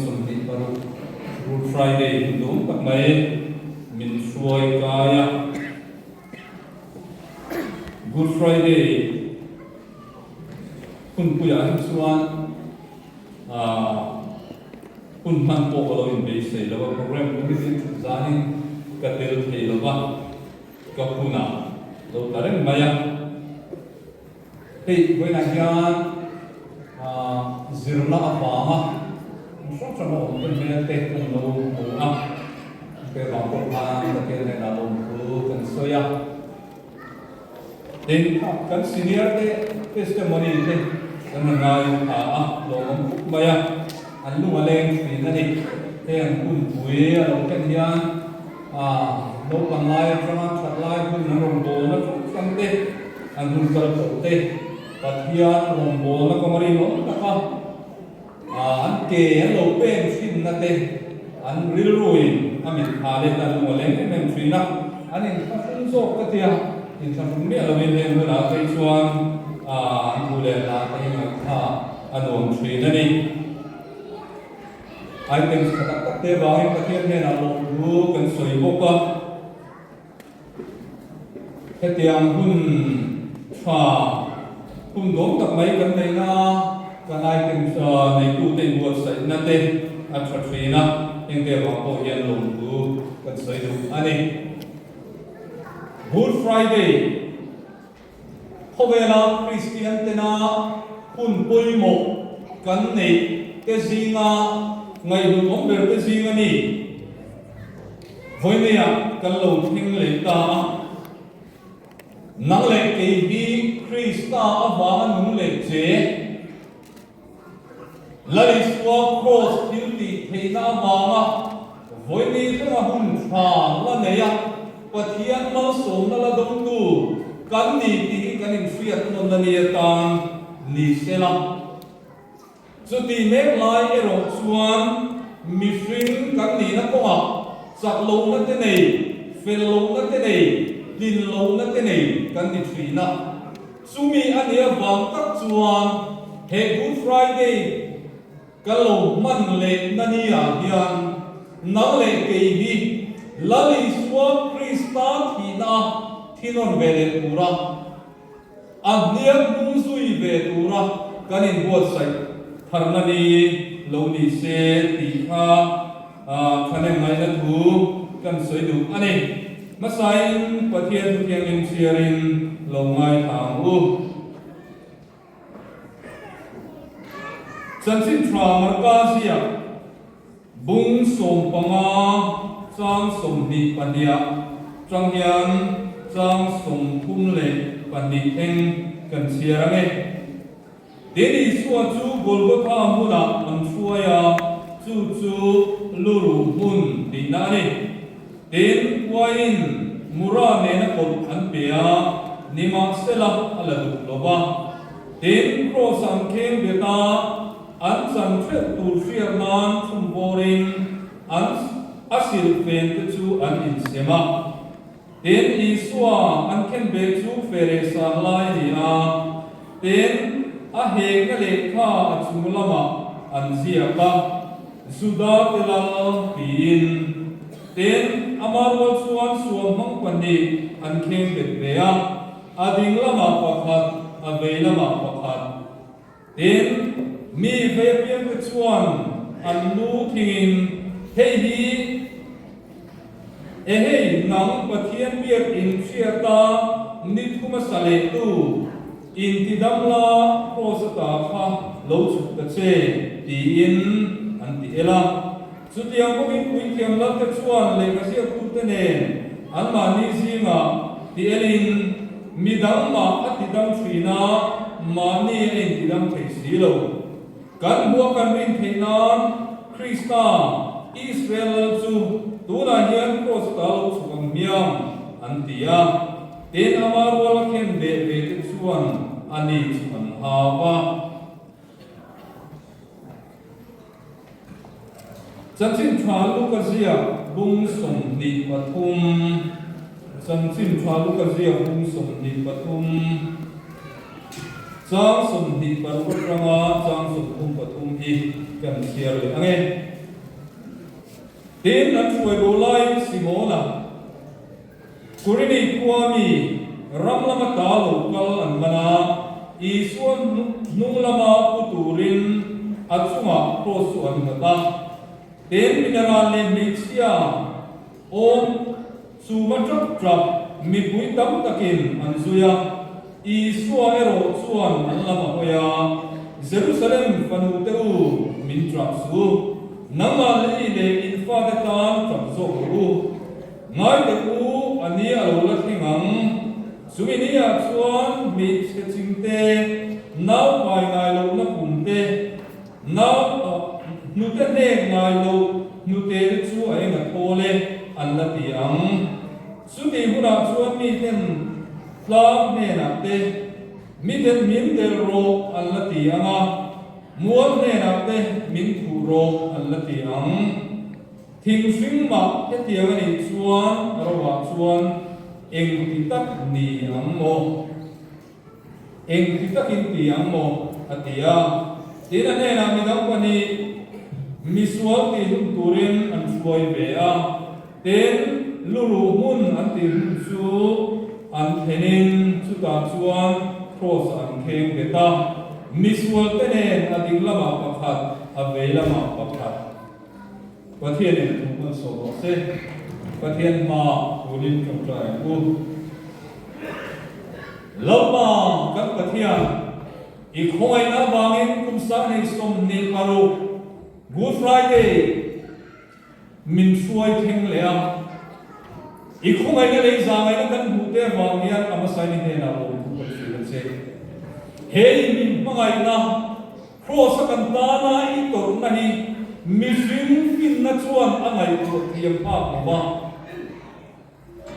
26 Good Friday hun duhawm tak mai min hruai kai a. Good Friday hunpuiah hi chuan hun hman pawh ka lo inbeisei lo a, program committee an thut zanin ka tel thei lo va, ka hunah lo ta reng mai a. Hei vawiinah hian zirna avanga hmun hrang hrang a awm te hmel te kan lo hmu a, hei vang pawh khan Pathian hnenah lawmthu kan sawi a. Tin, kan senior te testimony te kan la ngai tha a, lawmawm khawp mai a, an lung a leng thin a ni. Hei an hunpui a lo thlen hian naupang lai atanga that lai hun an rawn bawlna hrang hrang te, an hun kal tawh te, Pathian rawngbawlna kawnga rinawm taka an ke an lo pen thinna te, an rilruin a mit tha leh an lung a leng em em thin a, an inthlahrung zawk ka tia, inthlahrung miah lovin heng hunah phei chuan an thu leh hla te hi ngaihthlak a nuam thin a ni. Items tha tak tak te vangin Pathian hnenah lawmthu kan sawi bawk a. Hetiang hun tha, hun dawm tak mai kan neihna a, kan items neitute inbuatsaihna te a tha thin a, hengte avang pawh hian lawmthu kan sawi duh a ni. Good Friday. Khawvela Kristian tena hun pawimawh kan neih te zinga ngaihhlut awm ber te zing a ni. Vawineia kan lo thleng leh ta a, nang leh kei hi Krista avanga nung leh che. Lalisua Kraws thil tih theihna avanga vawini thlenga hun tha la nei a, Pathian malsawmna la dawngtu kan ni tih hi kan inhriat nawn a ni atan ni se la. Chutih mek lai erawh chuan mihring kan nihna kawngah chak lohna te nei, fel lohna te nei, tlin lohna te nei kan ni thin a. Chumi a nih avang tak chuan he Good Friday ka lo hman leh na ni ah hian nang leh kei hi Lal Isua Krista thihna a thinawn ve leh tura, a hniak hnung zui ve tura kan inbuatsaih tharna ni lo ni se tih kha Thahnem ngaihna thu kan sawi duh a ni. Hmasain Pathian thu thianghlim chhiarin lo ngaithla ang u. Chanchin tha Marka ziak bung 15 chang 22 ah tang hian chang 32 thleng kan chhiar ang e. Tin, Isua chu Golgotha hmunah an hruai a, chu chu luruh hmun tihna a ni. Tin, uaiin mura nena kawlh an pe a, nimahsela a la duh lo va. Tin, kraws an kheng bet a, an chan hreuh tur hriat nan thumvawrin an a silhfen te chu an insem a. Tin, Isua an khenbeh chu fe leh san lai a ni a, tin, a hekna lehkha a chung lamah an ziak a, Juda te lal tiin. Tin, ama rual chuan suamhmang pahnih an khengbet ve a, a ding lamah pakhat, a vei lamah pakhat. Tin, mi vei apiangte chuan an lu thingin, Hei hi e hei, nang Pathian biak in hriata ni thuma sa lehtu, intidam la kraws ata kha lo chhuk ta che, tiin an ti el a. Chutiang bawkin puithiam lalte chuan lehkha ziaktute nen anmahni zingah ti elin mi dang mah a tidam thin a, mahni a intidam thei si lo. Kan hmua kan rin theih nan Krista, Israel lal chu tunah hian kraws ta lo chhuk ang hmiang, an ti a. Tin, ama ruala khen beh ve te chuan ani chu an hau a. Chanchin Tha Luka ziak bung 23 Chanchin Tha Luka ziak bung 23 chang 26 atanga chang 33 hi kan chhiar leh ang e. Tin, an hruai bo laiin Simona, Kurini khua mi, ram lama ta lo kal an man a, Isua hnung lama pu turin a chungah kraws chu an nghat a. Tin, mineral leh hmeichhia awm chuma tap tap mipui tam takin an zui a, Isua erawh chuan an lam a hawi a, Jerusalem fanu te u, min tap suh u, nangmah lei leh in fate tan tap zawk rawh u. Ngai teh u, a ni a lo la thleng ang. Chumi niah chuan hmeichhe chingte, nau pai ngai lohna kum te, Nau hnute hnek ngai lo hnute te chu a eng a thawl e, an la ti ang. Chutih hunah chuan miten tlang hnenah te, miten min del rawh an la ti ang a, mual hnenah te min khuh rawh an la ti ang. Thing hring mah hetiang a nih chuan roah chuan eng ti tak ni ang maw? Eng ti takin ti ang maw? a ti a. Tin, a hnenah midang pahnih misual tih hlum turin an hruai ve a. Tin, luruh hmun an tih hlum chu an thlenin chutah chuan kraws an kheng bet a. Misual te nen a ding lamah pakhat, a vei lamah pakhat. Pathianin a thu hman sawh rawh se. Pathian hma turin ṭawngṭai ang u. Lalpa kan Pathian, i khawngaihna avangin kum 2026 Good Friday min hruai thleng leh a. I khawngaihna leh i zahngaihna kan hmuh te avang hian a hmasain i hnenah lawmthu kan hrilh a che. He i min hmangaihna Kraws-a kan tana i tawrhna hi mihring finna chuan a ngaihtuah thiam phak lo va.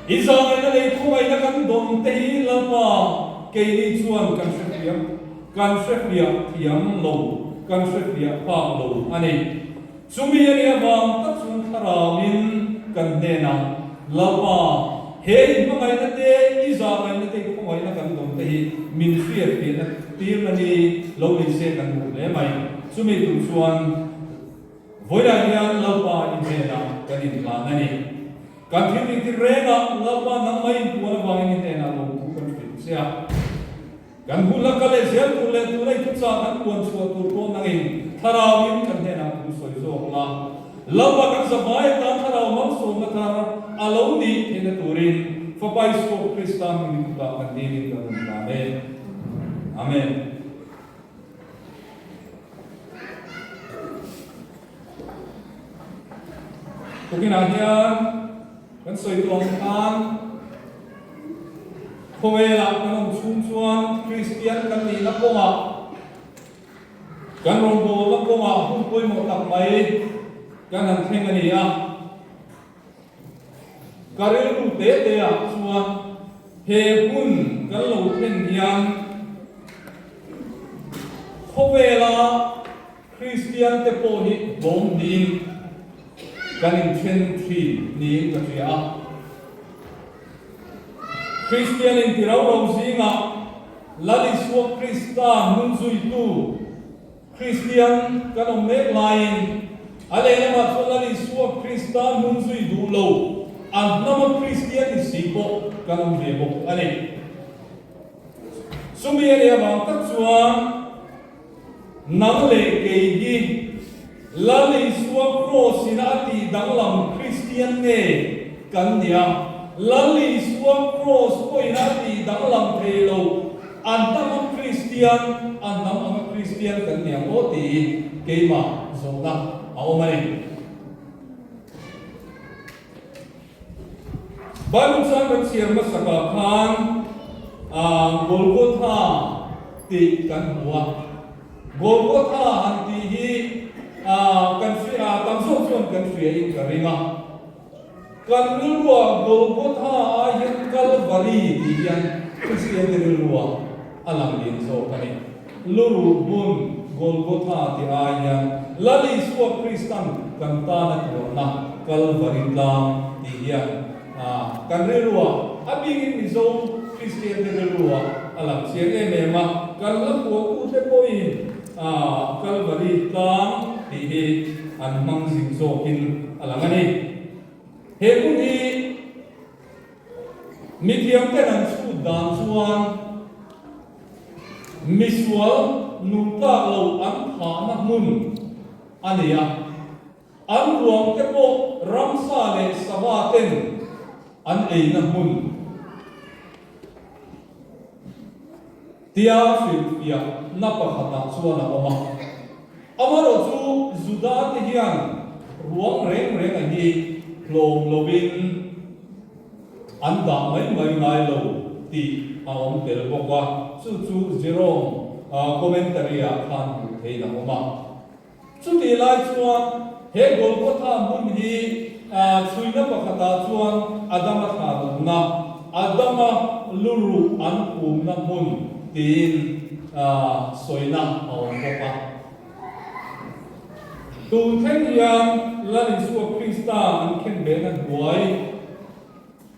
I zahngaihna leh i khawngaihna kan dawn te hi Lalpa keini chuan kan hrethiam, kan hrefiah thiam lo, kan hrefiah phak lo a ni. Chumi a nih avang tak chuan thlarauin kan hnenah, Lalpa, he i hmangaihna te, i zahngaihna te, i khawngaihna kan dawn te hi min hriatfiahna tirna ni lo ni se kan duh hle mai. Chumi tur chuan vawilah hian Lalpa i hnenah kan inhlan a ni. Kan thil tih tir rengah Lalpa nangmah inpuan avangin i hnenah lawmthu kan hrilh che a. Kan hun la kal leh zel tur leh tuna i thuchah kan puan chhuah tur pawh nangin Thlarauin kan hnenah thu sawi zawk la. Lalpa kan zavai atan Thlarau malsawmna thar a lo nih theihna turin Fapa Isua Krista hmingin kutah kan dilin kan rawn hlan e. Amen. Tukinah hian kan sawi tawh ang khan Khawvelah kan awm chhung chuan Kristian kan nihna kawngah, kan rawngbawlna kawngah hun pawimawh tak mai kan han thleng a ni a. Ka rilru te te ah chuan he hun kan lo thlen hian khawvela Kristian te pawh hi hlawm niin kan inthen thin niin ka hria a. Kristian inti rau rau zingah Lal Isua Krista hnungzuitu Kristian kan awm mek laiin a lehlamah chuan Lal Isua Krista hnungzui duh lo an hnama Kristian ni si pawh kan awm ve bawk a ni. Chumi a nih avang tak chuan Nang leh kei hi Lal Isua Kraws ina a tih danglam Kristian nge kan nia? Lal Isua Kraws pawhin a tih danglam thei lo, an hnam ang Kristian, an hnam anga Kristian kan ni ang aw tiin keimah zawhna a awm a ni. Bible chuan kan chhiar hmasakah khan Golgotha tih kan hmu a. Golgotha han tih hi kan hria, tam zawk chuan kan hria in ka ring a. Kan rilruah Golgotha ai hian Kalvari tih hian Kristian te rilruah a lang lian zawk a ni. Luruh hmun Golgotha tih ai hian Lal Isua Kristan kan tana tuarna Kalvari tlang tih hian kan rilruah, a bikin Mizo Kristian te rilruah a lang chiang em em a. Kan la phuahtute pawhin Kalvari tlang tih hi. an hmang zing zawkin a lang a ni. He hmun hi mithiamten an chhut dan chuan misual nung tlak lo an thahna hmun a ni a. An ruang te pawh ramsa leh sava ten an eina hmun tia hrilhfiahna pakhatah chuan a awm a. Amaherawh chu Juda te hian ruang reng reng a hi hlawm lovin an dah mai mai ngai lo tih a awm tel bawk a, chu chu Jerome commentary-ah khan hmuh theihin a awm a. Chutih lai chuan he Golgotha hmun hi chhuina pakhatah chuan Adama thla awmna, Adama luruh an phumna hmun tiin sawina a awm bawk a. Tun thleng hian Lal Isua Krista an khenbehna hnuai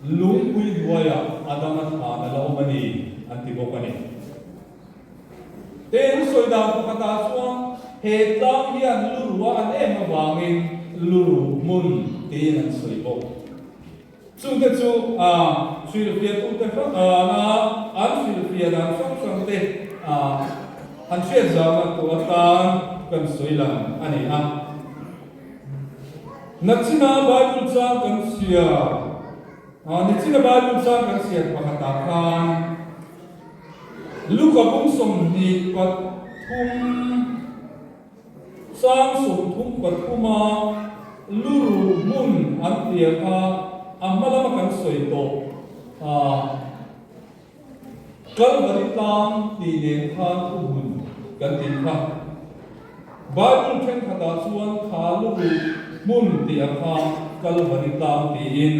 lungpui hnuaiah Adama thlan a la awm a ni an ti bawk a ni. Tin, sawi dan pakhatah chuan he tlang hian lu ruah an em avangin lu ruh hmun tiin an sawi bawk. Chungte chu hrilhfiahtute hrang ana an hrilhfiah dan hrang hrangte han hriat zauhna tur atan kan sawi lang a ni a. Nachina Bible chang kan chhiar, Nichina Bible chang kan chhiar pakhatah khan, Luka bung 23 chang 33 a lu ruh hmun an tia kha a hma lama kan sawi tawh a, Kalvari tlang tih nen khan thu hmun kan tih kha. Bible thenkhatah chuan kha lu ruh hmun tih a kha Kalvari tlang tiin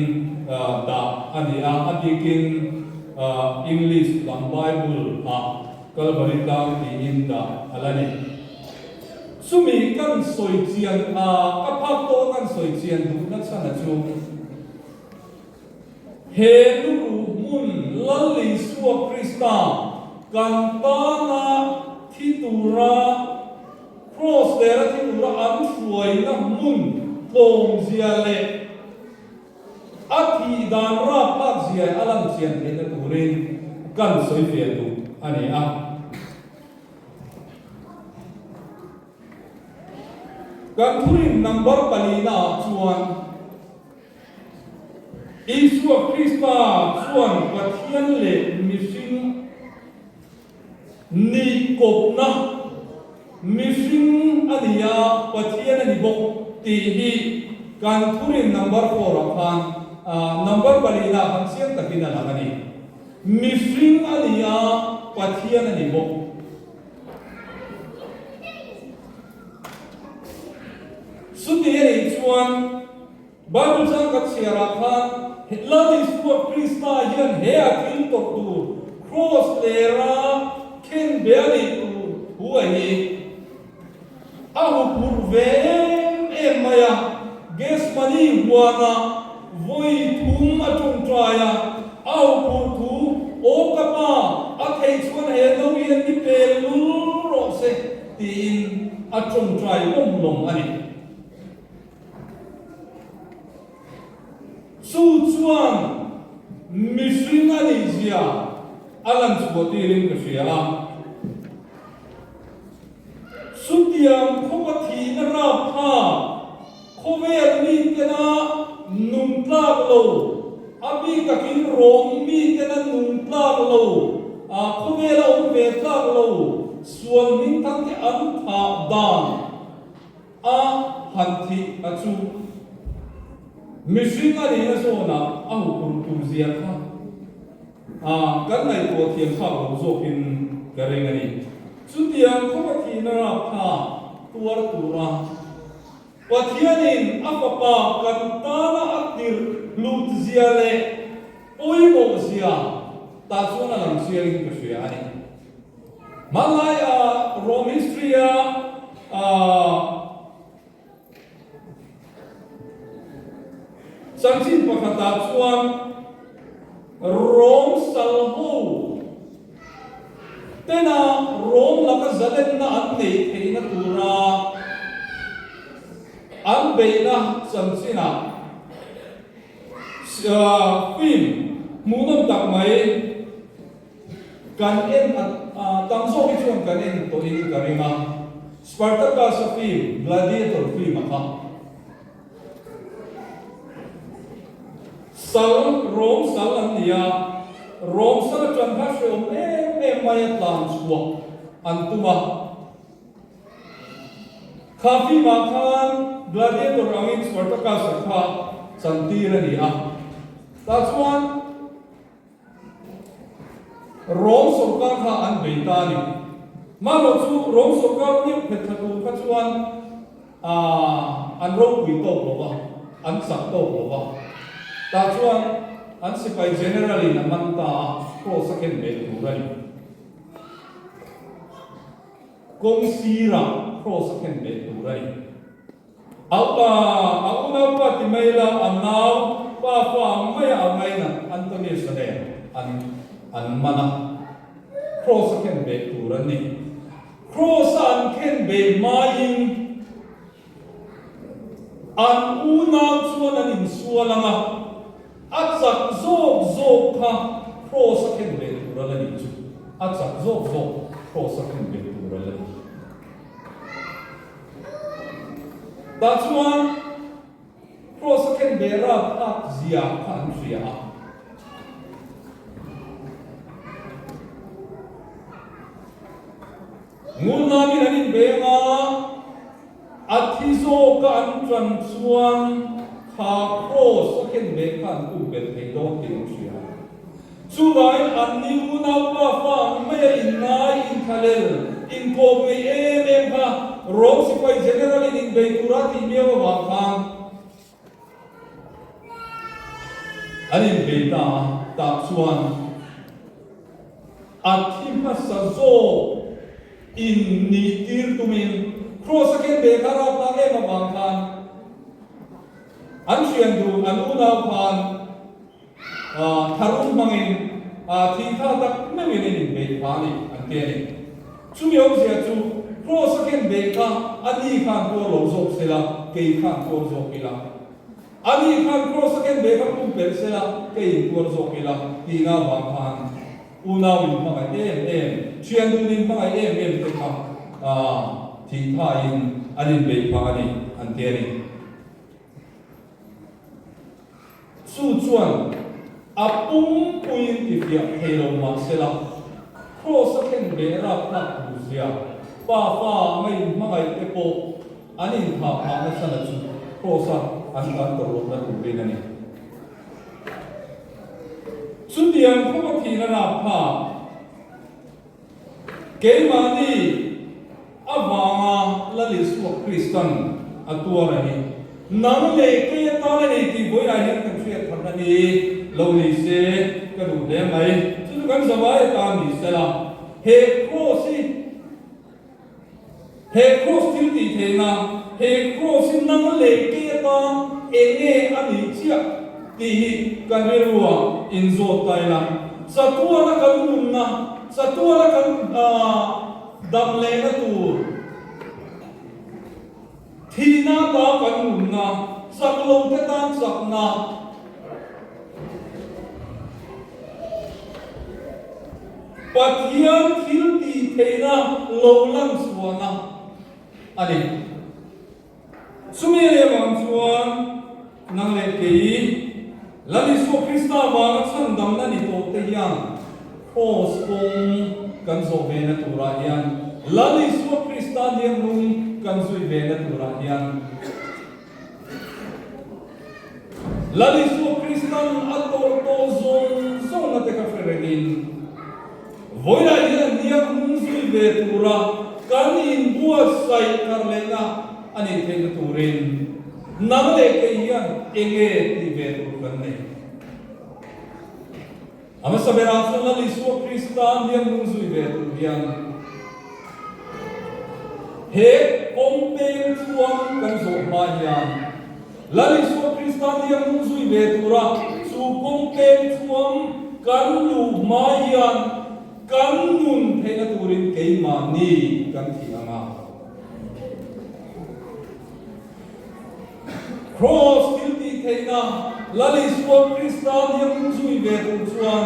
dah a ni a, a bikin English lam Bible ah Kalvari tlang tiin dah a la ni. Chumi kan sawi chian a, ka phak tawh kan sawi chian duhna chhan a chu He luruh hmun Lal Isua Krista kan tana thi tura Kraws lera thi tura an hruaina hmun tlawmzia leh a thih dan rapthlakzia a lan chian theihna turin kan sawi fiah duh a ni a. Kan thurin number palinaah chuan. Isua Krista chuan Pathian leh mihring nih kawpna, mihring a ni a, Pathian a ni bawk tih hi kan thurin number four-ah khan, number palinaah khan chiang takin a lang a ni. Mihring a ni a, Pathian a ni bawk. Chuti a nih chuan Bible chang kan chhiarah khan Lal Isua Krista hian he a thil tawrh tur Kraws lera khenbe a nih tur thu a hi a huphurh ve em em mai a. Gethsemane huanah vawi thum a tawngtai a, a huphurh thu, Aw ka Pa, a theih chuan he no hian ni pel lul rawh se, tiin a tawngtai lawm lawm a ni. Chu chuan mihring a nihzia a lan chhuah tirin ka hria a. Chutiang khawpa thihna rap kha khawvel mitena nung tlak lo, a bik takin Rom mitena nung tlak lo, khawvela awm ve tlak lo sual hmingthangte an thah dan a han thih a chu mihring a nihna zawnah a huphurh tur zia kha kan ngaihtuah thiam thlak lo zawkin ka ring a ni. Chutiang khawpa thihna rap kha tuar tura Pathianin a Fapa kan tana a tirh hlut zia leh pawimawh zia tah chuan a lang chiangin ka hria a ni. Hmanlaia Rome history-a Chanchin pakhatah chuan Rom salho tena Rom laka zalenna an neih theihna tura. An beihna chanchinah film hmuhnawm tak mai kan en a, tam zawk hi chuan kan en tawhin ka ring a. Spartacus-a film, Gladiator film a kha. Sal, Rom sal an ni a, Rom sal atang kha hrehawm em em mai a tlan chhuah an tum a. Kha film-ah khan Gladiator angin Spartacus-a kha chantir a ni a, tah chuan Rom sawrkar kha an bei ta a ni. Mahlo chu Rom sawrkar neuh phet thla tur kha chuan an ropui tawk lo va, an chak tawk lo va. Tah chuan an sipai general in a man ta a, cross a khen ve tur a ni. Kawng sirah cross a khen ve tur a ni. A upa, a unaupa ti mai la, a nau pa fa ang maia a ngainat Antonius-a nen an an man a, Cross a khen beh tur an ni. Cross-a an khen beh hmaiin an unau chuan an insual ang a, a chak zawk zawk kha Cross a khen beh tur a la nih chu, a chak zawk zawk Cross a khen beh tur a la ni. Tah chuan Cross a khen ve rap thlak zia kha an hria a. Ngurnamin an inbeng a, a thi zawka an tan chuan kha Cross a khen ve kha an pumpelh thei dawn tih an hria a. Chuvangin anni unaupa fa ang maia inngai inthalel, inkawp ngei em em kha Rom sipai General in inbei tura tih miau avang khan an inbei ta a, tah chuan a thi hmasa zawk in nih tir tumin Cross a ken ve kha raptlak em avang khan an thian dun an unau khan Tharum hmangin thingtha tak meuhin in inbeih phah a ni, an ti a ni. Chumi awmzia chu Kraws a ken beih kha a ni khan tuar lo zawk se la, kei khan tuar zawk ila. A ni khan Kraws a ken beih kha pumpelh se la, kei in tuar zawk ila tihna avang khan unau in hmangaih em em, thian dun in hmangaih em em te kha thingthain an inbeih phah a ni, an ti a ni. Chu chuan a pumpuiin tifiah thei lo mah sela, Kraws a thlen ve raptlak tur zia, pa fa anga inhmangaih te pawh an inthah phah nasa na chu Kraws a an tan tawh lohna turin a ni. Chutiang khawpa thihna rapthlak Keimahni avanga Lal Isua Kristan a tuar a ni. Nang leh kei atan a nei tih vawiinah hian kan hriat tharna ni lo ni se ka duh hle mai. Chu chu kan zavai atan ni sela, he kraws hi, he kraws thil tih theihna, he kraws hi nang leh kei atan eng nge a nih chiah tih hi kan rilruah inzawt ta ila, chatuana kan nunna, chatuana kan dam lehna tur, thihna ta kan nunna, chak lo te tan chakna, Pathian thil tih theihna lo lan chhuahna a ni. Chumi leh vang chuan nang leh kei Lal Isua Krista vanga chhandamna ni tawh te hian Kraws kawng kan zawh ve na turah hian Lal Isua Krista hniangnung kan zui ve na turah hian Lal Isua Kristan a tawrh tawh zawng zawnga te kha hre rengin, vawilah hian a hnianghmung zui ve tura kan inbuatsaih thar lehna a nih theihna turin nang leh kei hian enge tih ve tur kan nei? A hmasa berah chuan Lal Isua Krista hnianghmung zui ve tur hian he kawng peng chuang kan zawh hma hian Lal Isua Krista hnianghmung zui ve tura chu kawng peng chuang kan luh hma hian kan nun theihna turin keimahni kan thih ang a. Kraws thiltihtheihna Lal Isua Krista hliam zui ve tur chuan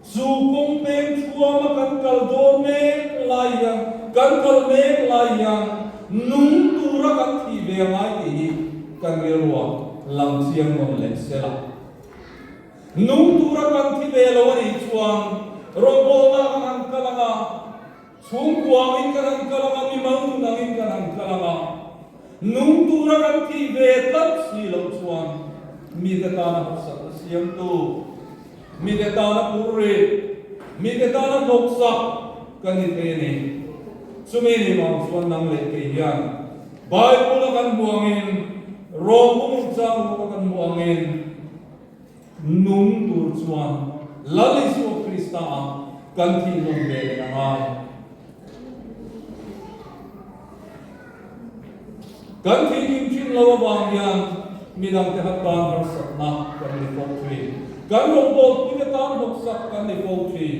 chu kawng peng thuama kan kal dawn mek lai hian, kan kal mek lai hian nung tura kan thih ve a ngai tih hi kan rilruah lang chiang nawn leh se la. Nung tura kan thi ve lo a nih chuan rawngbawlna kan han kal ang a, Chhungkua angin kan han kal ang a, mimal nun angin kan han kal ang a, nung tura kan thih ve tlat si loh chuan mite tana harsatna siamtu, mite tana purrit, mite tana hnawksak kan ni thei a ni. Chumi ni vang chuan nang leh kei hian Bible-a kan hmuh angin, Rom bumur chang ruka kan hmuh angin, Nung tur chuan Lal Isua Krista ah kan thih nawn ve leh a ngai. Kan thih kim thin lo avang hian midangte hat tan harsatna kan ni fo thin. Kan rawngbawlpuite tan hnawksak kan ni fo thin.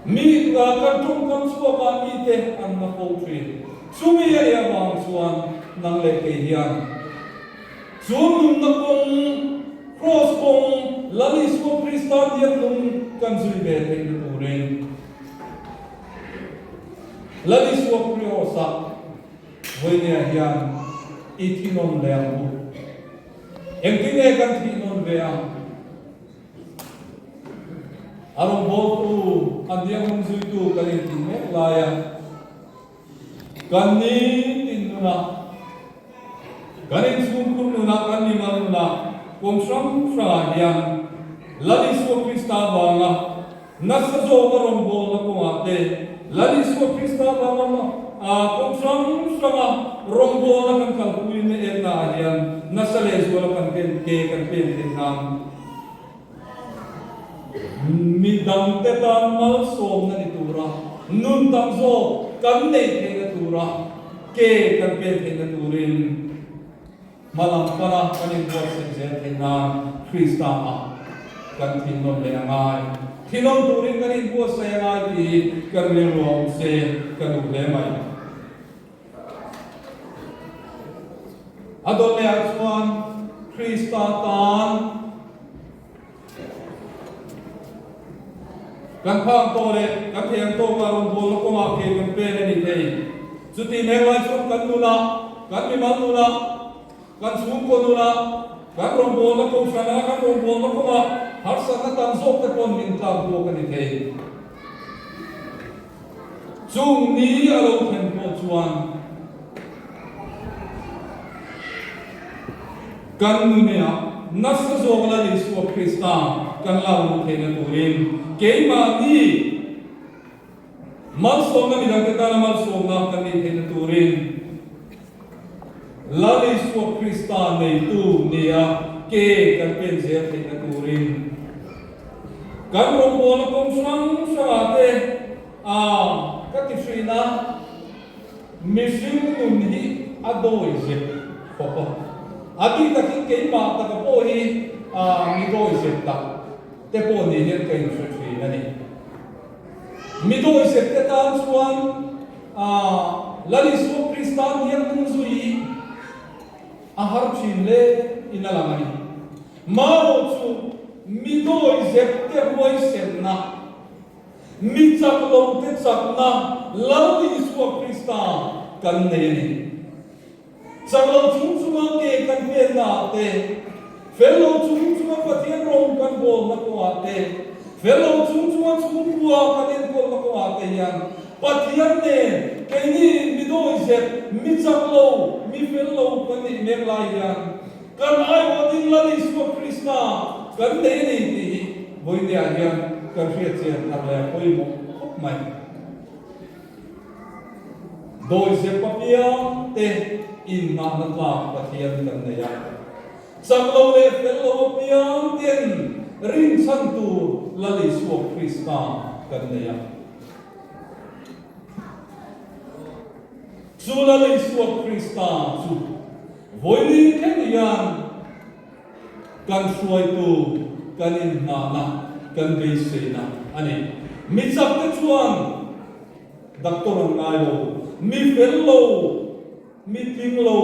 Mi kan tawngkam chhuakah mite an na fo thin. Chumi a nih avang chuan nang leh kei hian Chu nunna kawng, Kraws kawng, Lal Isua Krista biak nung kan zui ve theihna turin Lal Isua Krios-ah vawinia hian i thi nawn leh ang u. Engtin nge kan thih nawn ve ang? A rawngbawltu, a biak nung zuitu kan intih mek laia Kan nitin nunah, kan inchhungkhur nunah, kan mimal nunah kawng hrang hrangah hian Lal Isua Krista vanga nasa zawka rawngbawlna kawngah te, Lal Isua Krista vanga kawng hrang hranga rawngbawlna kan kalpui mek naah hian nasa lehzuala kan ke kan pen theih nan Mi dangte tan malsawmna ni tura nun tam zawk kan neih theihna tura ke kan pen theihna turin hma lam pana kan inbuatsaih zel theih nan Krista ah kan thinlawm leh a ngai. Thinlawm turin kan inbuatsaih a ngai tih hi kan rilru a awm se ka duh hle mai. A dawt lehah chuan Krista tan kan phang tawh leh kan thei ang tawka rawngbawlna kawngah ke kan pen a ni thei. Chuti mek lai chuan kan nunah, kan mimal nunah, kan chhungkaw nunah, kan rawngbawlna kohhranah, kan rawngbawlna kawngah harsatna tam zawk te pawn min tlak buak a ni thei. Chung ni a lo thlen pawh chuan kan nunea nasa zawk Lal Isua Krista kan lak luh theihna turin keimahni malsawmna midangte tana malsawmna kan nih theihna turin Lal Isua Krista neitu nia ke kan pen zel theihna turin kan rawngbawlna kawng hrang hrangah te a ka ti hrin a, mihring nun hi a dawi zep khawp a, a bik takin keimah taka pawh hi a mi dawi zep tak te pawh ni hian ka inhre thin a ni. Mi dawi zep te tan chuan a Lal Isua Krista hniak hnung zui a har thin hle in a lang a ni. Marawh chu mi dawi zep te huaisenna, mi chak lo te chakna Lal Isua Krista kan nei a ni. Chak lo chung chunga ke kan hmelna ah te, fel lo chung chunga Pathian rawng kan bawlna kawngah te, fel lo chung chunga chhungkua kan enkawlna kawngah te hian Pathian nen keini mi dawizep, mi chak lo, mi fel lo kan nih mek lai hian kan aiawh ding Lal Isua Krista kan nei a ni tih hi vawinia hian kan hriatchian thar leh a pawimawh khawp mai. Dawizep apiang te innghahna tlak Pathian kan nei a. Chak lo leh fel lo apiang ten rinchhan tur Lal Isua Krista kan nei a. Chu Lal Isua Krista chu vawiin thleng hian Kan hruaitu, kan inhnahna, kan beiseina a ni. Mi chakte chuan doctor an ngai lo. mi fel lo, mi tling lo,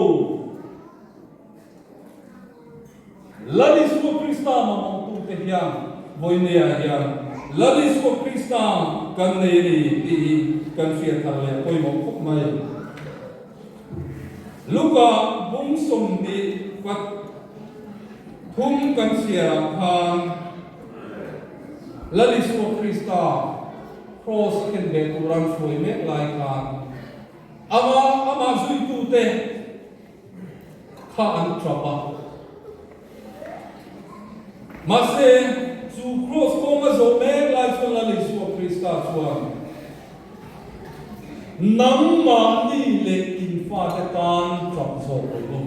Lal Isua Krista mamawhtute hian vawineah hian Lal Isua Krista kan nei a ni tih hi kan hriat thar leh a pawimawh khawp mai. Luka bung 23 kan chhiarah khan Lal Isua Krista Kraws a khen ve tura an hruai mek lai khan ama amah zuitute kha an tap a. Mahse, chu Kraws kawng a zawh mek lai chuan Lal Isua Krista chuan, Nangmahni leh in fate tan tap zawk rawh u.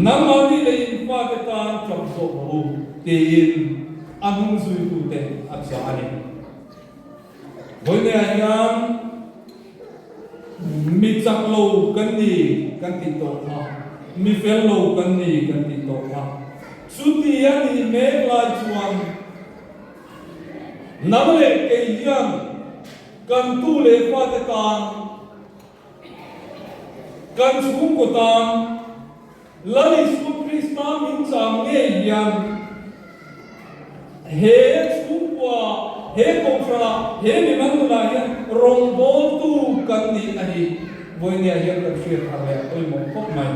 Nangmahni leh in fate tan tap zawk rawh u, tiin a hnungzuitute a chah a ni. Vawineah hian mi chak lo kan ni kan tih tawh kha, mi fel lo kan ni kan tih tawh kha. Chuti a nih mek lai chuan nang leh kei hian kan tu leh fate tan, kan chhungkaw tan, Lal Isua Krista min chang ngei hian he chhungkua, he kohhranah, he mimal nunah hian rawngbawltu kan nih a ni. Vawinia hian kan hriat thar leh a pawimawh khawp mai.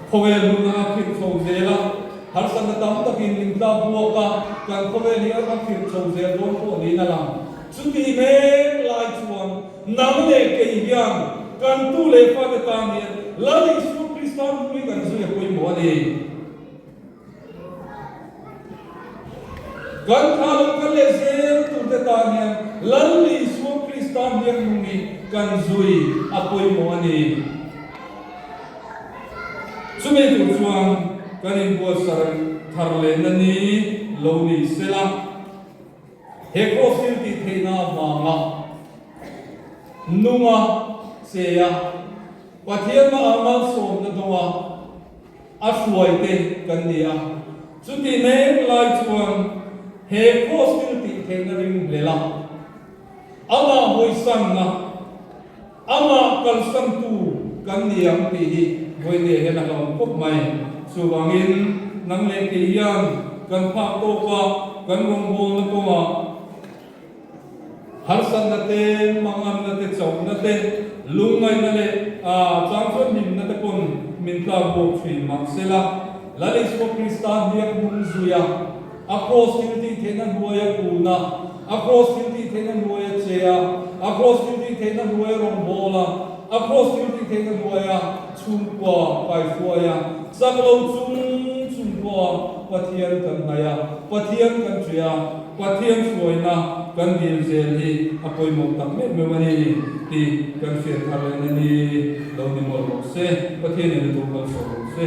Khawvel huna a khirh chho zel a, harsatna tam takin min tlak buak a, kan khawvel hi a khirh chho zel dawn pawh niin a lang. Chutih mek lai chuan Nang leh kei hian kan tu leh fate tan hian Lal Isua Krista hnui kan zui a pawimawh a ni. Kan thla lo kal leh zel turte tan hian Lal Isua Krista hniak hnui kan zui a pawimawh a ni. Chumi tur chuan kan inbuatsaih thar lehna ni lo ni sela. He kraws thil tih theihna avanga nunga che a, Pathian hmaah malsawmna dawnga a hruaite kan ni a. Chutih mek lai chuan he kraws thil tih theihna ring hlel a, amah hawisanna, amah kalsantu kan ni ang tih hi vawinia hian a hlauhawm khawp mai. Chuvangin nang leh kei hian kan phak tawk a, kan rawngbawlna kawngah harsatna te, manganna te, chauhna te, lungngaihna leh chang chuan hlimna te pawn min tlak bawk thin. Mahsela, Lal Isua Krista hniak hnung zui a, A kraws thil tih theihna hnuaia kun a, a kraws thil tih theihna hnuaia che a, a kraws thil tih theihna hnuaia rawngbâwl a, a kraws thil tih theihna hnuaia chhungkua kaihruai a, chak lo chung chung pawha Pathian kan hnaih a, Pathian kan ṭih a, Pathian hruaina kan dil zel hi a pawimawh tak meuh meuh a ni tih kan hriat thar lehna ni lo ni mawlh rawh se. Pathianin a duh kalsawn rawh se.